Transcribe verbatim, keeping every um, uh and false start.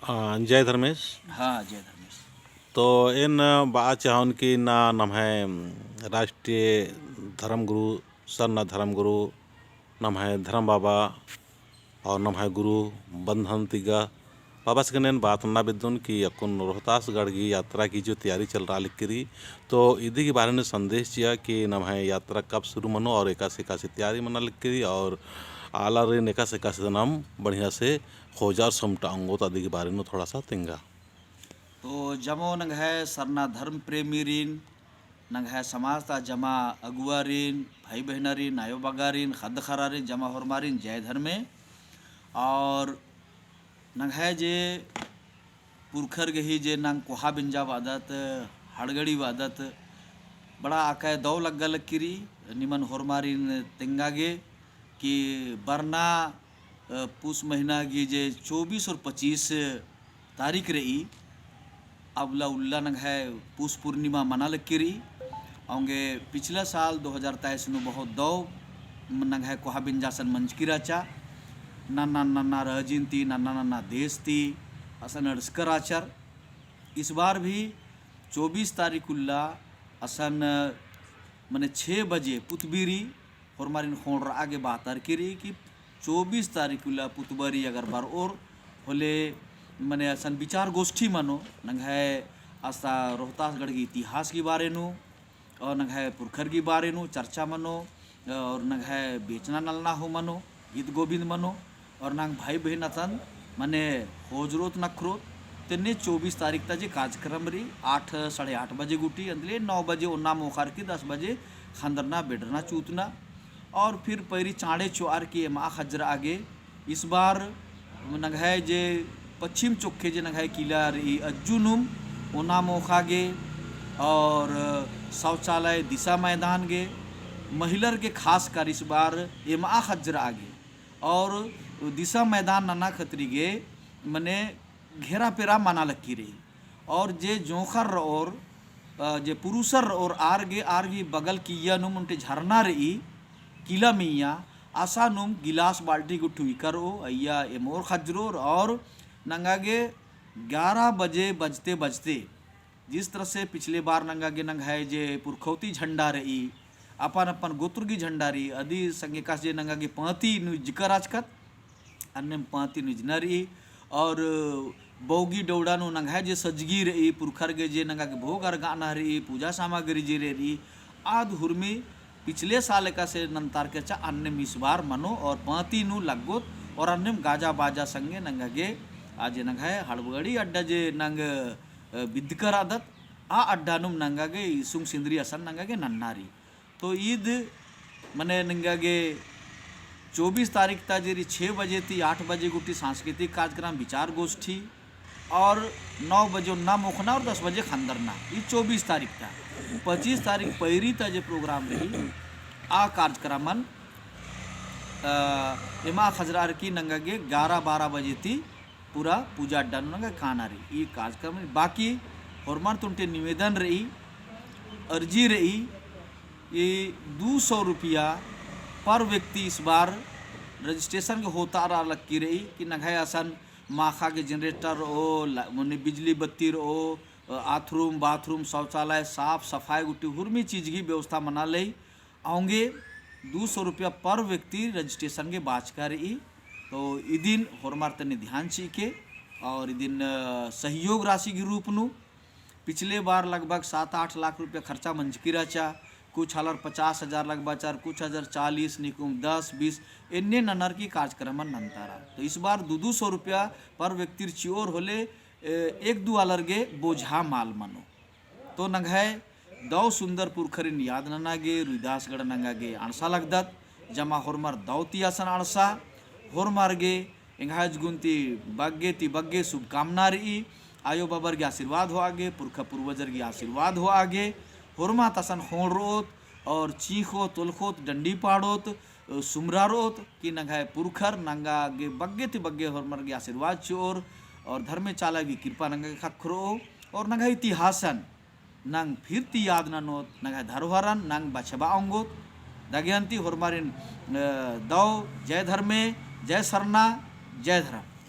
आ, जय धर्मेस। हाँ, जय धर्मेस। तो एन बआ चाहोन कि ना नम्है राष्ट्रीय धर्म गुरु, सरना धर्म गुरु, नम्है धर्म बाबा और नम्है गुरु बंधन तिग्गा बाबस गने एन बात नना बेद्दोन कि अक्कुन रोहतासगढ़ की यात्रा की जो तैयारी चल रआ लगी रई, तो इदी के बारे में संदेश चिआ कि नम्है यात्रा कब शुरू मनो और एकासे एकासे तैयारी मना लगी रई और आलारिन एकासे एकासे नाम बढ़िया से खोजा और समटा ओंगोत, अदी के बारे में थोड़ा सा तेंगा। तो जमो नंग्है सरना धर्म प्रेमीरिन, नंग्है समाज ता जमा अगुवारिन, भाई बहिनारिन, आयो बगारिन, ख़द्द ख़र्रारिन, जमा होरमारिन जय धर्मे। और नंग्है जे पुरखर गही जे नाम कोहा बेंजा बअदत, हड़गड़ी बअदत, बड़ा आकय दौ लग्गा लगी रई निमन होरमारिन तेंगा गे कि बरना, अ, पूस महीना गही जे चौबीस और पच्चीस तारीख रई, अबला उल्ला नंग्है पूस पूर्णिमा मना लगी रई। औंगे पिछला साल दो हज़ार तेईस नू बहुत दौ नंग्है कोहा बेंजा असन मंजकी रहचा। नन्ना नन्ना राजिन ती, नन्ना नन्ना देश ती असन अंड़सकर रहचर। इस बार भी चौबीस तारीख उल्ला असन मने छः बजे पुतबी रई, होरमारिन ख़ोंड़रआ गे बात अरकी रई कि चौबीस तारीख उल्ला पुतबा रई अगर बरओर होले मने असन विचार गोष्ठी मनो, नंग्है अस्ता रोहतासगढ़ की इतिहास की बारे नू और नंग्है पुरखर की बारे नू चर्चा मनो और नंग्है बेचना नलना हूँ मनो, गीत गोविंद मनो। और नांग भाई बहिन असन मने होजरोत नखरोत, तेन्ने चौबीस तारीख ता जे कार्यक्रम रई, आठ, साढ़े आठ बजे गूटी, अंदले नौ बजे ओन्ना मोख़ा अरकी दस बजे ख़ंदरना, बेडरना, चूतना। और फिर पैरी चाँड़े चोअर की एमा ख़जरआ गे, इस बार नंग्है जे पच्छिम चोखे जे नंग्है किला रई अज्जु नुम ओन्ना मोख़ा गे और शौचालय दिशा मैदान गे, महिलर गे खास कर इस बार एमा ख़जरआ गे। और दिशा मैदान नना खतरी गे मने घेरा पेरा मना लगी रई। और जे जोंख़र रओर, अ, जे पुरुषर रओर आर गे, आर गे बगल किइय्या नुम ओन्टे झरना रई, किला मइय्याँ, असा नुम गिलास बाल्टी गुट्ठी उइकर ओ, अइय्या एमओर ख़ज्जरोर और नंगा गे ग्यारह बजे बजते बजते जिस तरह से पिछले बार नंगा गे नंग्है जे पुरखौती झंडा रई, अपन अपन गोत्र गही झंडा रई, अदी संगे एकासे जे नंगा गे पाँती नू इज्जकर आचकत, अन्नेम पाँती नू इजना रई, और बौगी डौड़ा नू नंग्है जे सजगी रई, पुरखर गे जे नंगा गे भोग अरगाना रई, पूजा सामग्री जे रई, आद हुरमी पिछले साल एकासे नन्तारके चा अन्नेम इस बार मनो और पाँती नू लग्गोत और अन्नेम गाजा बाजा संगे नंगा गे आ जे नंग्है हड़बड़ी अड्डा जे नंग, अ, बिद्दकर आदत, आ अड्डा नुम नंगा गे इसुंग सिंदरी असन नंगा गे नन्ना रई। तो ईद मने नंगा गे चौबीस तारीख ता जे रई छः बजे ती आठ बजे गूटी सांस्कृतिक कार्यक्रम, विचार गोष्ठी, और नौ बजे ओन्ना मोख़ना और दस बजे ख़ंदरना, ई चौबीस तारीख ता। पच्चीस तारीख पैरी ता जे program रई, आ कार्यक्रमन, अ, एमा ख़जरअर की नंगा गे ग्यारह बारह बजे ती पूरा पूजा अड्डा नू नंगा काना रई। ई कार्यक्रम रई। बाकी होरमर ती ओन्टे निवेदन रई, अर्जी रई, ई दू सौ रुपया per व्यक्ति इस बार registration गे होतअर लक्की रई कि नंग्है असन माख़ा गे generator रओ, ला-, मने बिजली बत्ती रओ, अ, आथरूम, bathroom, शौचालय, साफ सफाई गुट्ठी हुरमी चीज गही व्यवस्था मना लई। औंगे दू सौ रुपया per व्यक्ति registration गे बाचका रई। तो इदिन होरमर तनी ध्यान चिके और इदिन, अ, सहयोग राशि गही रूप नू पिछले बार लगभग सात आठ लाख रुपया खर्चा मंजकी रहचा, कुछ आलर पचास हजार लगबाचर, कुछ हजार चालीस, निकुम दस बीस, एन्ने ननर की कार्यक्रम नन्तारा। तो इस बार दू दू सौ रुपया per व्यक्तिर चिओर होले, ए, एक दू आलर गे बोझा मल मनो। तो नंग्है दौ सुन्दर पुरखरिन याद नना गे रुइदासगढ़ नंगा गे अंड़सा लगदत, जमा होरमर दौ ती असन अंड़सा, होरमर गे एंग्है जुगुन ती बग्गे ती बग्गे शुभकामना रई। आयो बाबर गे आशीर्वाद होआ गे, पुरखा पूर्वजर गे आशीर्वाद होआ गे। होरमा ता असन ख़ोंड़रओत और चींख़ोत, तोलख़ोत, डंडी पाड़ोत, अ, सुमरारओत कि नंग्है पुरखर नंगा गे बग्गे ती बग्गे होरमर गे आशीर्वाद चिओर और धर्मे चाला गही कृपा नंगा गे ख़क्खरओ और नंग्है इतिहासन नंग फिर ती याद ननोत, नंग्है धरोहरन नंग बछाबआ ओंगोत। दगे अन्ती होरमारिन, अ, दौ जय धर्मे, जय सरना, जय धर्म।